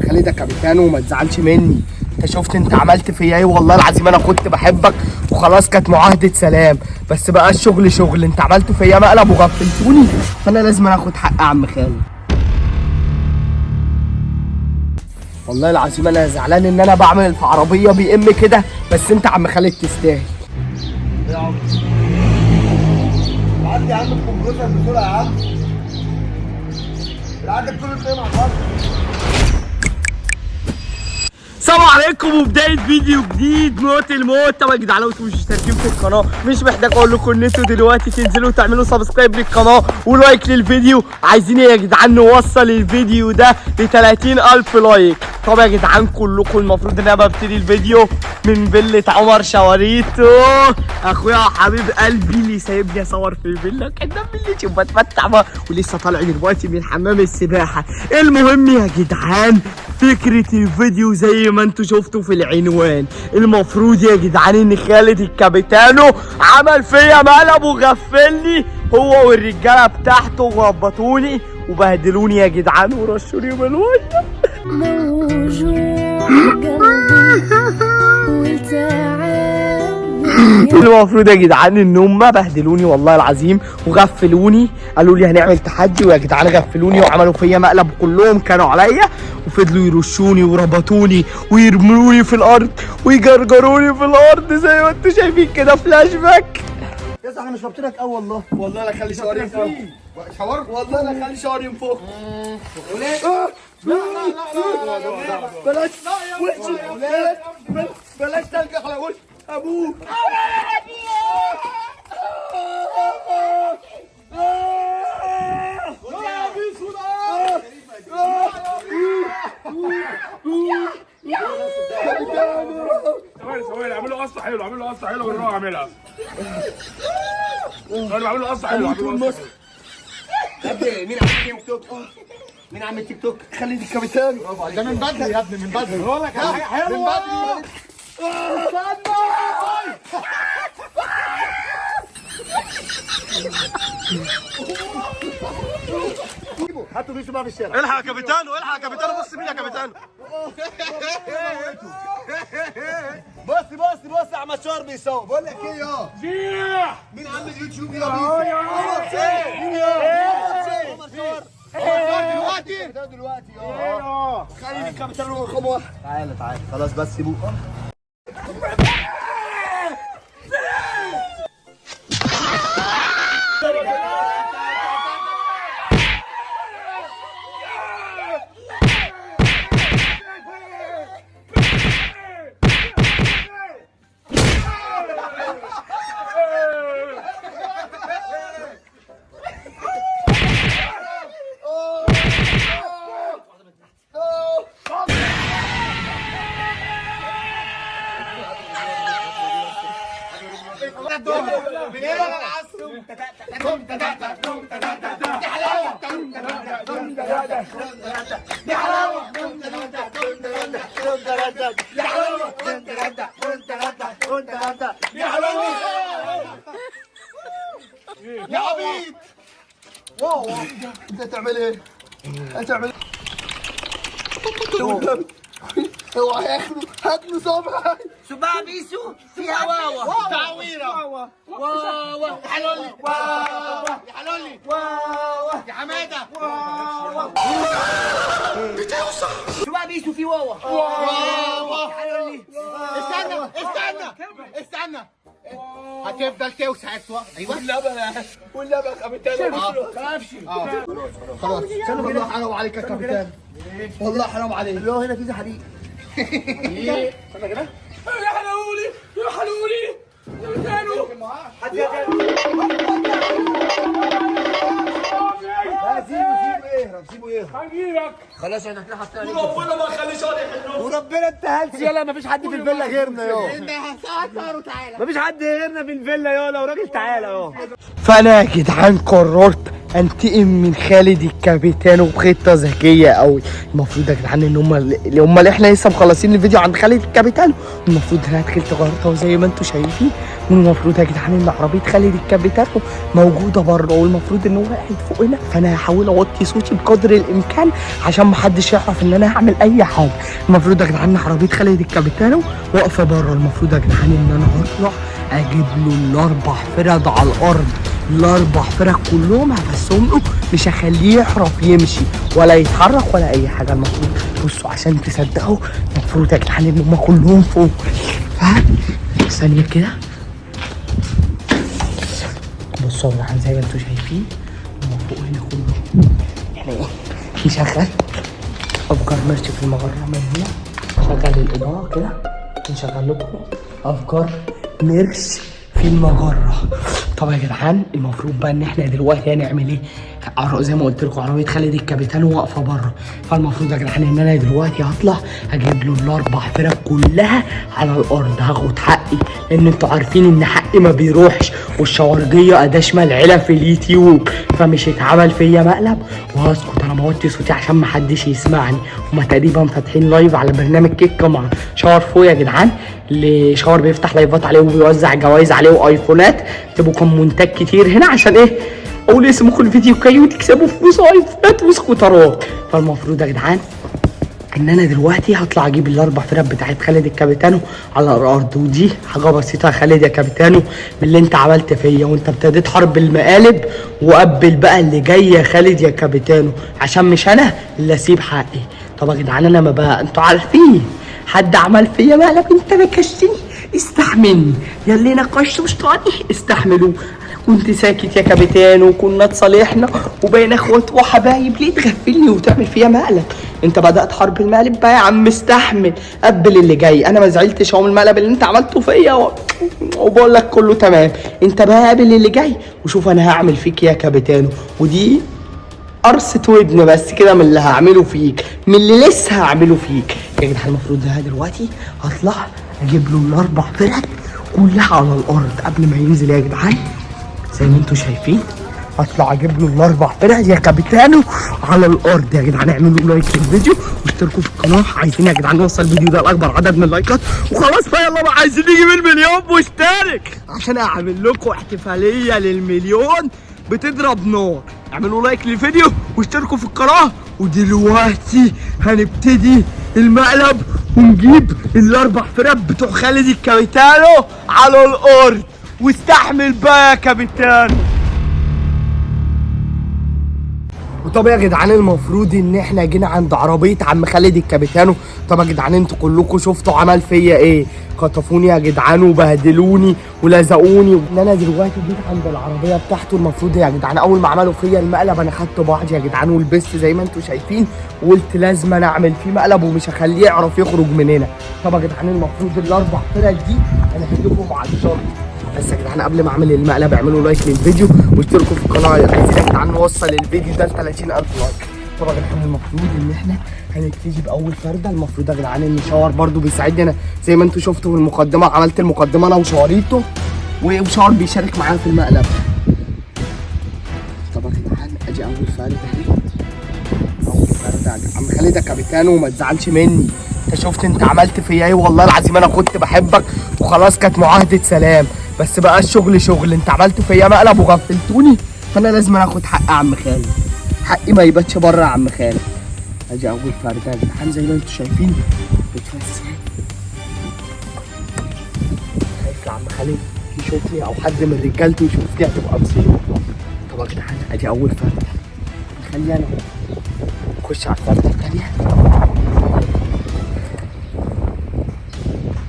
خالد يا كابيتانو وما تزعلش مني، انت شفت انت عملت فيا ايه؟ والله العظيم انا كنت بحبك وخلاص كانت معاهدة سلام، بس بقى الشغل شغل. انت عملت فيا مقلب وغفلتوني، فانا لازم اخد حق عم خالد. والله العظيم انا زعلان ان انا بعمل في عربية بي ام كده، بس انت عم خالد تستاهل. يا عم عدي يا عم الكمبيوتر بسرعة يا عم، العدد كله اتنين على الخط. السلام عليكم وبداية فيديو جديد موت الموت. طبعا يا جدعان لو انتوا مش مشتركين في القناة مش محتاج اقول لكم ان انتوا دلوقتي تنزلوا تعملوا subscribe للقناة و like للفيديو. عايزين يا جدعان نوصل الفيديو ده ل 30,000 like. طبعا يا جدعان كلكم المفروض ان انا ببتدي الفيديو من فيلة عمر شواريتو، اخويا حبيب قلبي اللي سايبني اصور في الفيلا قدام فيلتي وبتمتع بقى، ولسه طالع دلوقتي من حمام السباحة. المهم يا جدعان فكرة الفيديو زي ما انتوا شفتوا في العنوان، المفروض يا جدعان ان خالد الكابيتانو عمل فيا مقلب وغفلني هو والرجالة بتاعته وربطوني وبهدلوني يا جدعان ورشوني بالمية. موجوع قلبي والتعب. المفروض يا جدعان ان هم بهدلوني والله العظيم وغفلوني، قالوا لي هنعمل تحدي، ويا جدعان غفلوني وعملوا فيا مقلب، كلهم كانوا عليا وفضلوا يرشوني وربطوني ويرموني في الارض ويجرجروني في الارض زي ما انتوا شايفين كده فلاش باك. يا احنا مش رابطينك قوي والله. والله انا خلي شعري ينفخ، شاور والله انا خلي شعري ينفخ. لا لا لا بلاش وحش، بلاش بلاش تلج على وش ابوك. ثواني ثواني، اعملوا قصة حلوة، اعملوا قصة حلوة بالراحة، اعملها. ثواني، اعملوا قصة حلوة، اعملوا قصة. مين عامل تيك توك؟ مين عامل تيك توك؟ خليني الكابتن ده من بدري يا ابني، من بدري. بقول لك حاجة حلوة من بدري. هاتوا بيسو بقى في الشارع. الحق يا كابيتانو، الحق يا كابيتانو، بص مين يا كابيتانو. بص بص بص احمد شهر بيصور. بقول لك ايه يا مين عامل يوتيوب يا بيسو؟ عمر سيف. مين يا عمر سيف؟ عمر شهر دلوقتي دلوقتي. خليني الكابتن رقم واحد. تعالى تعالى خلاص بس سيبوه. يا عبيط، واو انت هتعمل ايه؟ هتعمل ايه؟ اوعى ياخده، هات له صبع. سباع بيسو فيها واوا تعويره واوا يا حلولي، واوا يا حلولي، واوا يا حمادة، واوا سباع بيسو في واوا. واوا. استنى استنى استنى، هتفضل توسع السوا. ايوه والنبي يا كابتن خلاص. والله حرام عليك يا كابتن، والله حرام عليك. اللي هو هنا في زحاليق. يا حلولي يا حلولي يا كابيتانو. لا سيبه سيبه يهرب، سيبه يهرب. هنجيبك. خلاص احنا كده حطينا وربنا ما خلي شعري يحلو. وربنا انت هلس يلا، مفيش حد في الفيلا غيرنا يا مفيش حد غيرنا في الفيلا يا لو راجل تعالى اهو. فانا يا جدعان قررت انتقم من خالد الكابيتانو بخطه ذكية قوي. المفروض يا جدعان ان هم اللي احنا لسه مخلصين الفيديو عند خالد الكابيتانو، المفروض ان انا دخلت غيرتها زي ما انتم شايفين، والمفروض يا جدعان ان عربية خالد الكابيتانو موجودة بره، والمفروض ان هو قاعد فوقنا، فانا هحاول اوطي صوتي بقدر الامكان عشان محدش يعرف ان انا هعمل اي حاجة. المفروض يا جدعان ان عربية خالد الكابيتانو واقفة بره، المفروض يا جدعان ان انا هطلع اجيب له الاربع فرد على الارض، الاربع فرق كلهم هفسهم له، مش هخليه يعرف يمشي ولا يتحرك ولا اي حاجة. المفروض بصوا عشان تصدقوا، المفروض يا جدعان ان هم كلهم فوق. ثانية كده، بصوا يا جدعان زي ما انتم شايفين هم فوق هنا كلهم. احنا ايه نشغل افكار merch في المجرة من هنا، نشغل الاضاءة كده، نشغل لكم افكار merch في المجرة. طب يا جدعان المفروض بقى ان احنا دلوقتي هنعمل ايه؟ زي ما قلت لكم عربية خالد الكابيتانو واقفة بره، فالمفروض يا جدعان ان انا دلوقتي هطلع هجيب له الاربع فرق كلها على الارض، هاخد حقي، لان انتوا عارفين ان حقي ما بيروحش، والشوارجيه اداه شمال عيله في اليوتيوب، فمش هيتعمل فيا مقلب وهسكت. انا بوطي صوتي عشان ما حدش يسمعني. هما تقريبا فاتحين live على برنامج كيكة مع شاور فوق يا جدعان، اللي شاور بيفتح لايفات عليه وبيوزع جوائز عليه وايفونات. اكتبوا كومنتات كتير هنا عشان ايه؟ اقول اسمكم الفيديو كي وتكسبوا فلوس وايفونات وسكوترات. فالمفروض يا جدعان ان انا دلوقتي هطلع اجيب الاربع فرق بتاعت خالد الكابيتانو على الارض، ودي حاجة بسيطة يا خالد يا كابيتانو من اللي انت عملت فيا، وانت ابتديت حرب المقالب، وقبل بقى اللي جاي يا خالد يا كابيتانو، عشان مش انا اللي اسيب حقي. طب يا جدعان انا ما بقى انتوا عارفين حد عمل فيا مقلب، انت نكشتني استحملني، يا اللي ناقشت مش طاني استحملوه. انا كنت ساكت يا كابيتانو وكنا اتصالحنا وبقينا اخوات وحبايب، ليه تغفلني وتعمل فيا مقلب؟ انت بدأت حرب المقلب بقى يا عم، استحمل قبل اللي جاي. انا ما زعلتش اهو من المقلب اللي انت عملته فيا وبقول لك كله تمام، انت بقى قابل اللي جاي وشوف انا هعمل فيك يا كابيتانو. ودي قرصة ودن بس كده من اللي هعمله فيك، من اللي لسه هعمله فيك يا جدعان. المفروض ده دلوقتي هطلع اجيب له الاربع فرق كلها على الارض قبل ما ينزل يا جدعان، زي ما انتم شايفين هطلع اجيب له الاربع فرق يا كابيتانو على الارض يا جدعان. اعملوا like للفيديو واشتركوا في القناة، عايزين يا جدعان نوصل الفيديو ده لاكبر عدد من اللايكات، وخلاص بقى يلا بقى عايزين نجيب المليون مشترك عشان اعمل لكم احتفالية للمليون بتضرب نار. اعملوا like للفيديو واشتركوا في القناة، ودلوقتي هنبتدي المقلب ونجيب الاربع فرق بتوع خالد الكابيتانو على الارض، واستحمل بقى يا كابيتانو. وطب يا جدعان المفروض ان احنا جينا عند عربية عم خالد الكابيتانو. طب يا جدعان انتوا كلكم شفتوا عمل فيا ايه، خطفوني يا جدعان وبهدلوني ولزقوني. ان انا دلوقتي جيت عند العربية بتاعته، المفروض يا جدعان اول ما عملوا فيا المقلب انا خدت بعض يا جدعان ولبست زي ما انتوا شايفين، وقلت لازم انا اعمل فيه مقلب ومش هخليه يعرف يخرج من هنا. طب يا جدعان المفروض الاربع فرق دي انا هجيبهم على الشنطة. بس يا جدعان قبل ما اعمل المقلب اعملوا like للفيديو واشتركوا في القناة، عايزين يا جدعان نوصل الفيديو ده ل 30000 like. طب يا جدعان المفروض ان احنا هنبتدي باول فرده. المفروض يا جدعان ان شاور برده بيساعدني انا زي ما انتوا شفتوا في المقدمة، عملت المقدمة انا وشاوريته، وشاور بيشارك معايا في المقلب. طب يا جدعان ادي اول فرده اهي، اول فرده يا عم خالد يا كابيتانو ما تزعلش مني، انت شفت انت عملت فيا ايه؟ والله العظيم انا كنت بحبك وخلاص كانت معاهدة سلام، بس بقى الشغل شغل، انت عملت فيا مقلب وغفلتوني، فانا لازم اخد حق عم خالد، حقي ما يباتش بره يا عم خالد. ادي اول فرده يا جدعان زي ما انتم شايفين بتفسح، خايف يا عم خالد يشوفني او حد من رجالته يشوفني هتبقى مصيبة. طب يا جدعان ادي اول فرده، نخلي انا نخش على الفرده الثانية.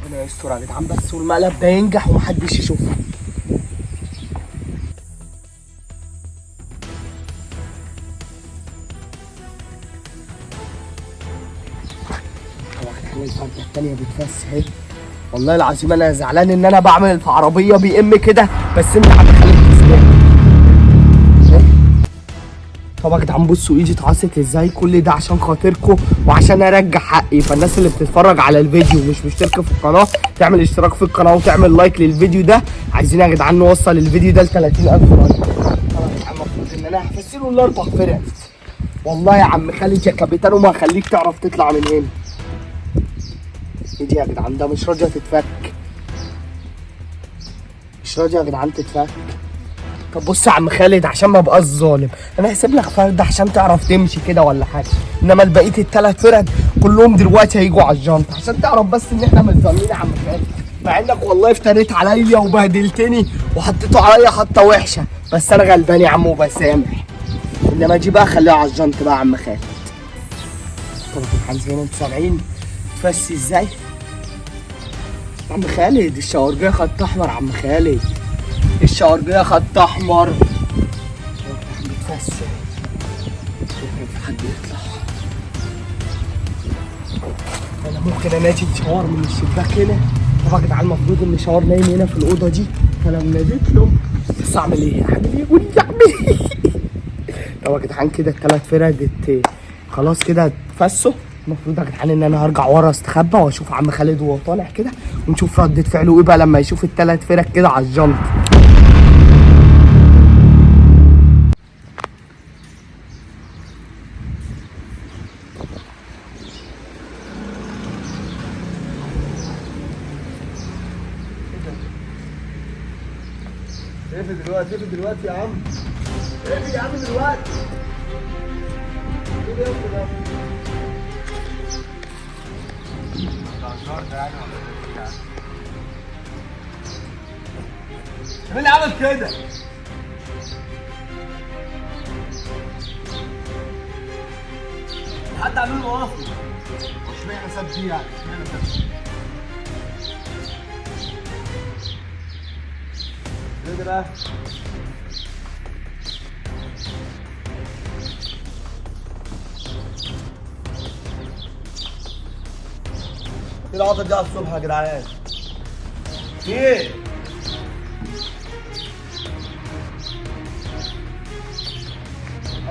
ربنا يستر يا جدعان بس والمقلب ده ينجح ومحدش يشوفه. الفردة التانية بتفس اهي. والله العظيم انا زعلان ان انا بعمل في عربية بي ام كده، بس انت عم خليك تستاهل. طب يا جدعان بصوا ايدي اتعصت ازاي، كل ده عشان خاطركم وعشان ارجع حقي. فالناس اللي بتتفرج على الفيديو ومش مشتركة في القناة تعمل اشتراك في القناة وتعمل like للفيديو ده. عايزين يا جدعان نوصل الفيديو ده ل 30000 like. طبعا يا جدعان المفروض ان انا انا هفسره الاربع فرق. والله يا عم خالد يا كابيتانو ما هخليك تعرف تطلع من هنا. ايه دي يا جدعان؟ ده مش راضية تتفك، مش راضية يا جدعان تتفك. طب بص يا عم خالد، عشان ما ابقاش ظالم انا هسيب لك فرد عشان تعرف تمشي كده ولا حاجة، انما البقية الثلاث فرد كلهم دلوقتي هيجوا على الجنط عشان تعرف بس ان احنا مش ظالمين يا عم خالد. مع انك والله افتريت عليا وبهدلتني وحطيته عليا حطه وحشة، بس انا غلبان يا عم وبسامح. انما دي بقى خليها على الجنط بقى يا عم خالد. طب يا جدعان زي ما انتوا سامعين تفسي ازاي؟ عم خالد الشاورجيه خط احمر، عم خالد الشاورجيه خط احمر. بتفسي في حد يطلع؟ انا ممكن انادي شاور من الشباك هنا. طبعا يا جدعان المفروض ان شاور نايم هنا في الاوضة دي، فلو ناديت له بس اعمل ايه؟ اعمل ايه؟ قولي اعمل ايه؟ طب يا جدعان كده الثلاث فرد خلاص كده اتفسوا. المفروض يا جدعان ان انا هرجع ورا استخبى واشوف عم خالد وهو طالع كده، ونشوف ردة فعله ايه بقى لما يشوف الثلاث فرق كده على الجنط. اقفل دلوقتي، اقفل دلوقتي يا عم، اقفل يا عم دلوقتي. ايه ده؟ مين اللي عمل كده؟ حد عامل له اصلا؟ اشمعنى ساب دي يعني؟ اشمعنى ساب دي؟ ايه ده بقى؟ ايه العطل دي على الصبح يا جدعان؟ ايه؟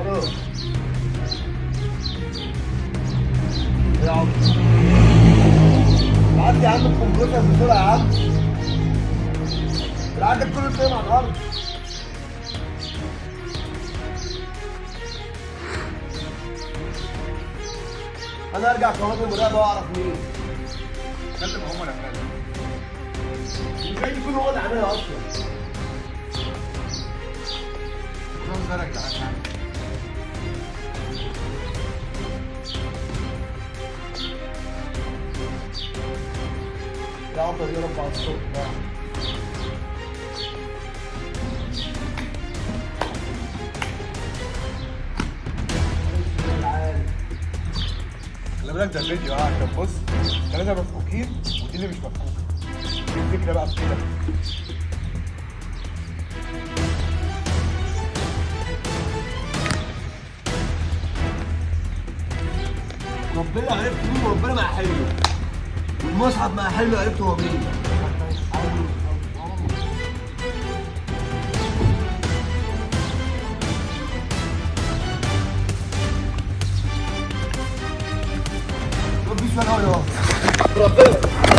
الو ايه يا عم؟ عدي يا عم الكمبيوتر بسرعة يا عم. العدد كله اتنين على الارض. انا ارجع قناة المراقبة واعرف مين. كلم عمر يا خالد. ازاي يكون هو اللي عاملها اصلا؟ كلهم يا جدعان. يا عم دي رب على الصبح بقى. خلي بالك ده فيديو عشان بص ثلاثة مفكوكين ودي اللي مش مفكوكة. ايه الفكرة بقى في كده؟ ربنا عرفت مين وربنا مع حلو، والمصحف مع حلو عرفت هو مين. ربنا.